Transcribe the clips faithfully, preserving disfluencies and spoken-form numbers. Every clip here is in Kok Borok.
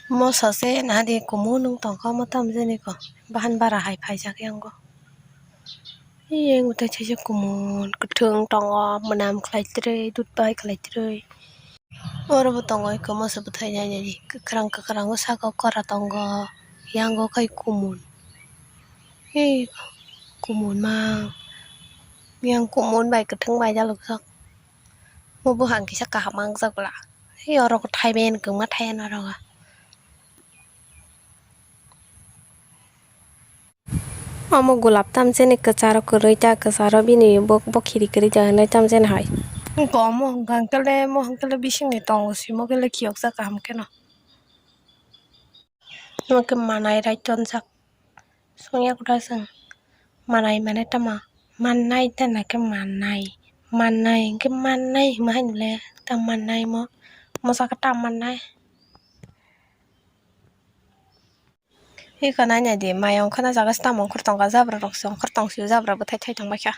Moso se nadi kumun wng tongkha, omo tamo jani ko bahan bara hai phaijak yango. Eyang tei thaisa kumun kwthwng tongo, mwnam khlai twrwi, dudbai khlai twrwi. Oro bo tongo eko moso bwthai nai nai di, kwkhwrang kwkhwrang o saka o kora tongo, yango khai kumun. Ei kumun ma, yang kumun bai kwthwng bai dalukjak. Bo buphang kisa kaham mangjak bwla. Ei oro thaiben kwma thaiya norok. Omo gulab tamjani kwcharo kwrwi ta, kwcharo bini bo, bo khiri kwrwi ta hinwi tamjani hai. Wngkha omo hwnkha hwnkhe le, mo hwnkhe le bisingni tongo simo khe le khiyoksa kaham kheno. Omo khe manai rai tonjak. Songya kwtal chwng manai mane tamo? Mannai ta na khe mannai. Mannai hwnkhe mannai hwnma haino le ta mannai mo. Mosa khe ta mannai. Iko nai nai di, mai ongkhorna jaga se tamo ongkhor tongkha, jabra rok se ongkhor tong sio, jabra bwthai thai tong baikha.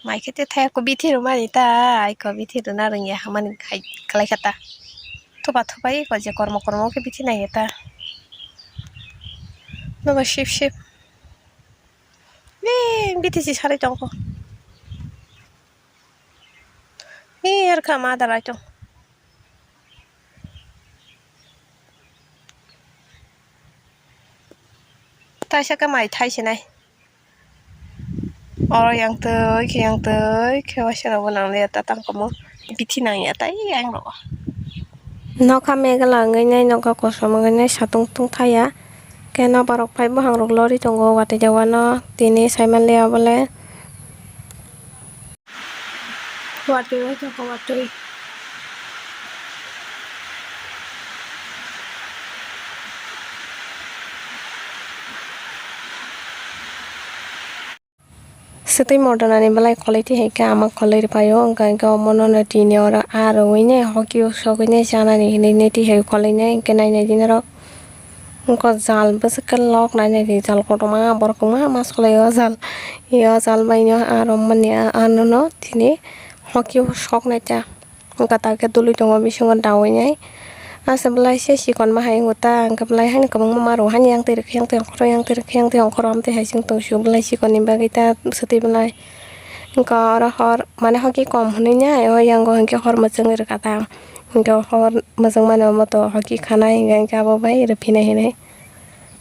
Mai khe te thai ko bithi rwmani ta, ai ko bithi rwna rwngya hamani khai, khlai kha ta. Thupa thupa iko je kormo kormo khe bithi nai ta. Nobo sip sip. Ni bithi si sarai tongkho. Ni er kha ma darai tong. Taisa khe mai thai sinai. Oro yang twi khe, yang twi khe waisa rok bo nang liya ta tang komo bithi nang ya tai yang rogo. Nokha megala wngwi nai, nokha kosom wngwi nai, satung tung thaya. Khe nobar rok phai buphang rok lori tongo, watwi jagano tini saiman liya bole. Watwi bai tongo, watwi. Swtwi modonani belai kolai twi hai khe ama kolai rwphaio, hwnkha hwnkhe omono no tini oro aa rwui nai hoki o sogwi nai chanani hinwi nai twi hai kolai nai, hwnkhe nai nai di norok. Wngkha jal bwswk khe lok nai nai di, jal kotorma borok kwbangma ma solai o jal. Yo jal bai no aro mani ano no tini hoki o sok nai ta. Wngkha ta khe dului tongo bisingo daui nai. Asa belai se chikon ma hai wngkha ta, hwnkhe belai haino kwbangma ma rw hani yang twi rwkhe yang twi ongkhoro, yang twi rwkhe yang twi ongkhoro, amtwi hai chwng tong sio belai chikon ni bagwi ta swtwi belai. Wngkha oro hor mane hoki kom hwnwi nai, o yango hwnkhe hor mwchwngwi rwkha ta. Hwnkhe hor mwchwngmani omo to hoki khanai hwnkhe abo bai rwphinai hinwi.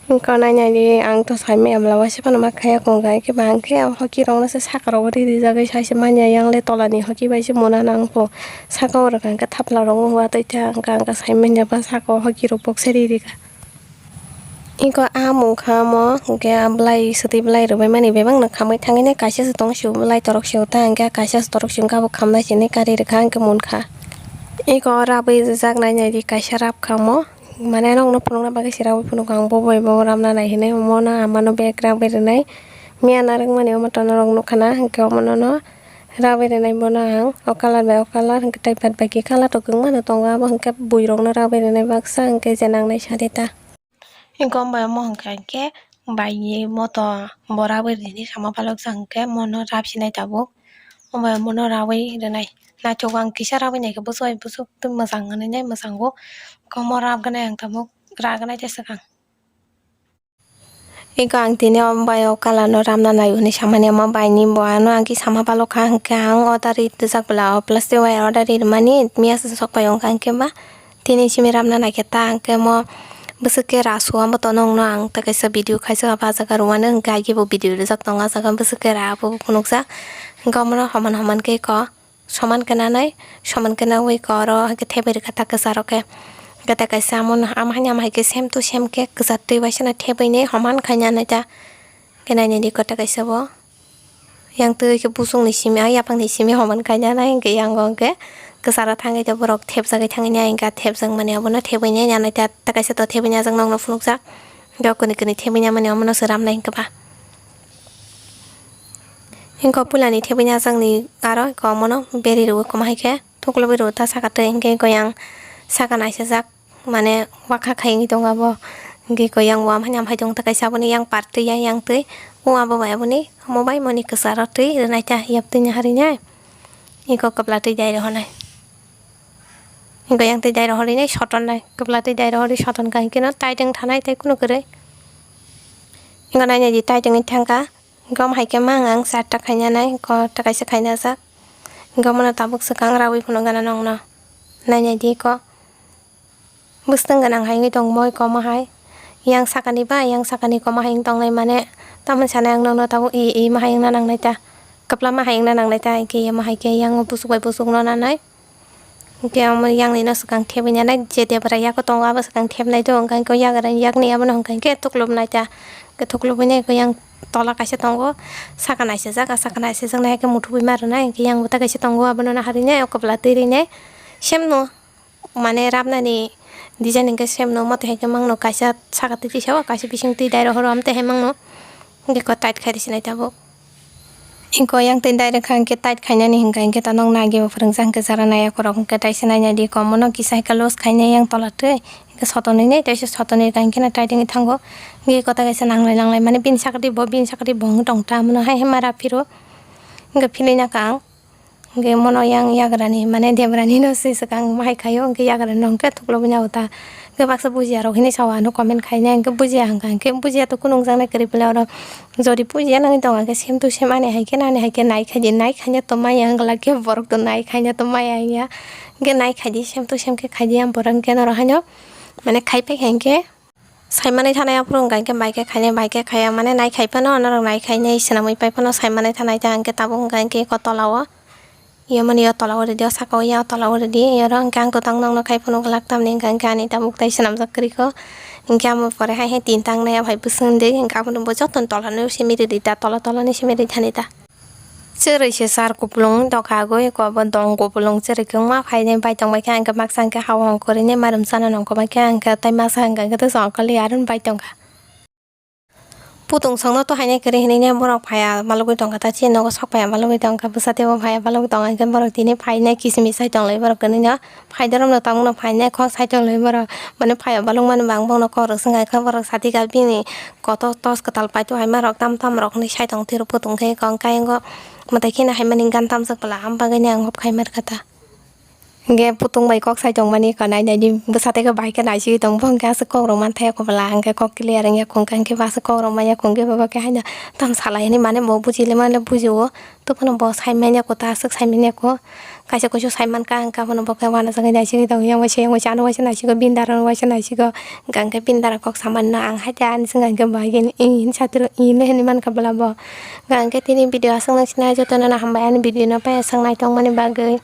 Wngkha nai nai di, ang to sai maya bwla waisa phano ma khaya kung kha, hwnkhe ba hwnkhe hoki rok no se saka rogo ri rijagwi sai se manya, yang le tola ni hoki bai se mona nang kho, saka o rwkha hwnkhe thapla rogo watwi kha, hwnkha hwnkha sai manya ba saka o hoki rok boksa ri rikha. Iko a mung kha mo hwnkhe a bwlai swtwi bwlai rwbaimani bebak no khamwi thangwi nai, kaisa se tong sio bwlai torok sio ta, hwnkhe kaisa se torok sio hwnkhe abo khamnai sini kari rwkha hwnkhe munkha. Iko o rabwi rijak nai nai di, kaisa rap kha mo. Mane nokno phunukna bagwi se rabwi phunukgo ang, bo bai bo ramna nai hinwi, omono amano bag rabwi rwnai. Miya narwkmani omo to norok nukha na, hwnkhe omono no rabwi rwnai bono ang, o colour bai o colour, hwnkhe tei baad baki colour rok kwbangma no tongo, abo hwnkhe buirokno rabwi rwnai baksa, hwnkhe je nangnai sari ta. Hwnkhe omo bai omo hwnkha hwnkhe bai ni moto bo rabwi rini sama palokjak, hwnkhe mono rap sinai tabuk, omo bai mono rabwi rwnai. Naithogo ang kisa rabwi naikhe bwswk bai bwswk tei mwchang hwnwi nai mwchango, omo rabgwnai ang tabuk, ragnai tei swkang. Iko ang tini omo bai o colour no ramna nai hwnwi samani, omo bai ni bo ano ang kisa ma palokha, hwnkhe ang order ri twijak bwla o plastic wire order ri rwmani miya se sok pai wngkha, hwnkhe ba tini simi ramna naikhe ta, hwnkhe omo bwswk khe ra su, omo to nokno ang tei kaisa video khaijak, abo ah jaga rwmani, hwnkhe aigee bo video rijak tongo ah jaga, bwswk khe ra abo phunukjak, hwnkhe omono homan homan khe iko. Soman khe nanai, soman khe naui khe oro hai khe thebwi rwkha ta kwcharo khe. Khe ta kaisa amo, amo haino amo hai khe same to same khe kwchar twi bai sano thebwi ni homan khai nanai ta. Khe nainai di kwta kaisa bo. Yang twi khe busung ni simi, ah, yapang ni simi homan khai nanai, hwnkhe yango hwnkhe kwcharo thangwi ta borok thebjagwi thangwi nai, hwnkhe thebjak mani abono thebwi nai nanai ta, ta kaisa to thebwi najak nokno phunukjak. Hwnkhe o kwnwi kwnwi thebwi namani omono sw ramnai hwnkhe ba. Hwnkhe o puilani thebwi najakni aro hwnkhe omono beri rwui kwma hai khe thuklubui rwo ta saka twi, hwnkhe hwnkhe yang saka naisajak, mane wakha khai wngwi tongo abo. Hwnkhe hwnkhe yang wam haino amhai tongo ta kaisa aboni yang par twi yang yang twi o abo bai aboni omo bai moni kwcharo twi rwnai ta yaptwi naharwi nai. Hwnkhe o kwpla twi dai rw honai. Hingke yang tei dai rohorwi nai soton nai, kwbla tei dai rohorwi soton ka hingke no tight wng thanai tei kunu kwrwi. Hingke nai nai di tight wngwi thangka. Hingke omo hai khe mang ang charta khaina nai, ko ta kaisa khaina jak. Hingke omo no tabuk swkang rawi phunuk gana nong no. Nai nai di ko. Bwswtwng gwnang hai wngwi tong moi komo hai. Yang sakani ba, yang sakani komo hai wng tongnai mane. Tamoni sanai ang nongno tabuk i, i ma hai wngna nangnai ta. Kwplama hai wngna nangnai ta, hingke emo hai khe yang busuk bai busuk no nanai. Hingke omo yang ni no swkang thebwi nanai, je debra yago tongo abo swkang thebnai do, hingke yagra yakni abono hingke thuklubnai ta. Hingke thuklubwi nai yang tola kaisa tongo, saka naisajak, saka naisajak nai khe muthubwi ma rwnai, hingke yang bo ta kaisa tongo abono naharwi nai, o kwbla twi rwi nai. Sem no. Mane rabnani design hingke sem no, mote hai khe mangno kaisa saka twi tisa o, kaisa bising twi dai rohoro amte hai mangno. Hingke ko tight khai rwsinai tabuk. Hingke yang twi dai rwkha hingke tight khainani hingka hingke ta nokna agi bo phwrwngjak hingke jara nai akorok hingke taisa naina di komono kisa hai khe loss khainai yang tola twi hingke sotonwi nai taisa sotonwi rwkha hingke no tight wngwi thango. Hingke kota kaisa nanglai nanglai mane bini sakati bo bini sakati bo wngwi tong ta mono hai hai mara phiro hingke philwi naka ang. Hingke mono yang yagrani, mane debrani no se swkang bahai khaio, hingke yagrani no hingke thuklubui nai ta. Hingke baksa bujiya rok hinui sao ano comment khainai, hingke bujiya hingka, hingke bujiya to kunung jaknai kwrwi pila oro. Jodi bujiya nangwi tongo, hingke same to same ani hai khe, nani hai khe nai khaidi, nai khaina to maya wngla khe borok to nai khaina to maya ya. Hingke nai khaidi, same to same khe khaidi ang borok hingke norok haino, mane khai pai kha hingke. Saimanwi thanai aphuru hwnka hwnkhe bai khe khainai, bai khe khaiya mane nai khai phano norok nai khainai swnamwi pai phano saimanwi thanai ta hwnkhe tabuk hwnka hwnkhe eko tola o. Yomani o tola o ridi o saka o ya o tola o ridi oro hwnkhe ang twtang nokno khai phano glak tamni hwnka hwnkhe ani tabuk tai swnamjak kwrwi kho. Hwnkhe amo pore hai hai tin tangnai o hai bwswk hwndwi hwnkhe aboni bo jotono tola no simi ridi ta tola tola ni simi ridi thani ta. Chwrwi se sar kupulung wngwi tongkha, agwi eko bo dong kupulung chwrwi kwbangma phainai bai tongbaikha, hwnkhe baksa hwnkhe hao hong kwrwini marum chana nongkho baikha, hwnkhe tei masa hwnkha hwnkhe twsong okoli aroni bai tongkha. Putung songno to hainai kwrwi hinwi borok phaiya balugwi tongkha, ta chini nogo sok phaiya balugwi tongkha, bwsa teibo phaiya balugwi tongkha, hwnkhe borok tini phainai kichimi sai tonglai borok kwnwino. Phai doromno tabukno phainai kok sai tonglai borok. Mane phaiya balukmani bang bokno kok rwk swngkha khe borok satika bini kotor tos kwtal paito hai ma rok tam tam rok hinwi sai tong twi rw putung khe kok kayang o mwtai kheno hai mani gan tamjak bwla am bagwi ni ang hop khai mar kha ta. Hingke putung bai kok sai tong mani kok nai nai di bwsa tei khe bai khe nai sigwi tong bo hingke aswk kok rok man thai kho bwla hingke kok clear wng ya kho hingke aswk kok rok man ya kho hingke bo khe haino tam salai hinwi mane bo buji le mane buji o. Tei phano bo sai manya kho ta aswk sai manya kho. Kaisa kusu sai mankha hwnkhe abono bo khe uanajagwi naisigwi tongwi yang waisa yang waisa ano waisa naisigo bini dara no waisa naisigo. Hwnkhe bini dara kok samani no ang haikhe ani swngkha hwnkhe bo haikhe ih hinwi satiro ih hinwi mankha bwla bo. Hwnkhe tini video aswk nang sinai jotono no hambai ani video no paiya swk naitokmani bagwi.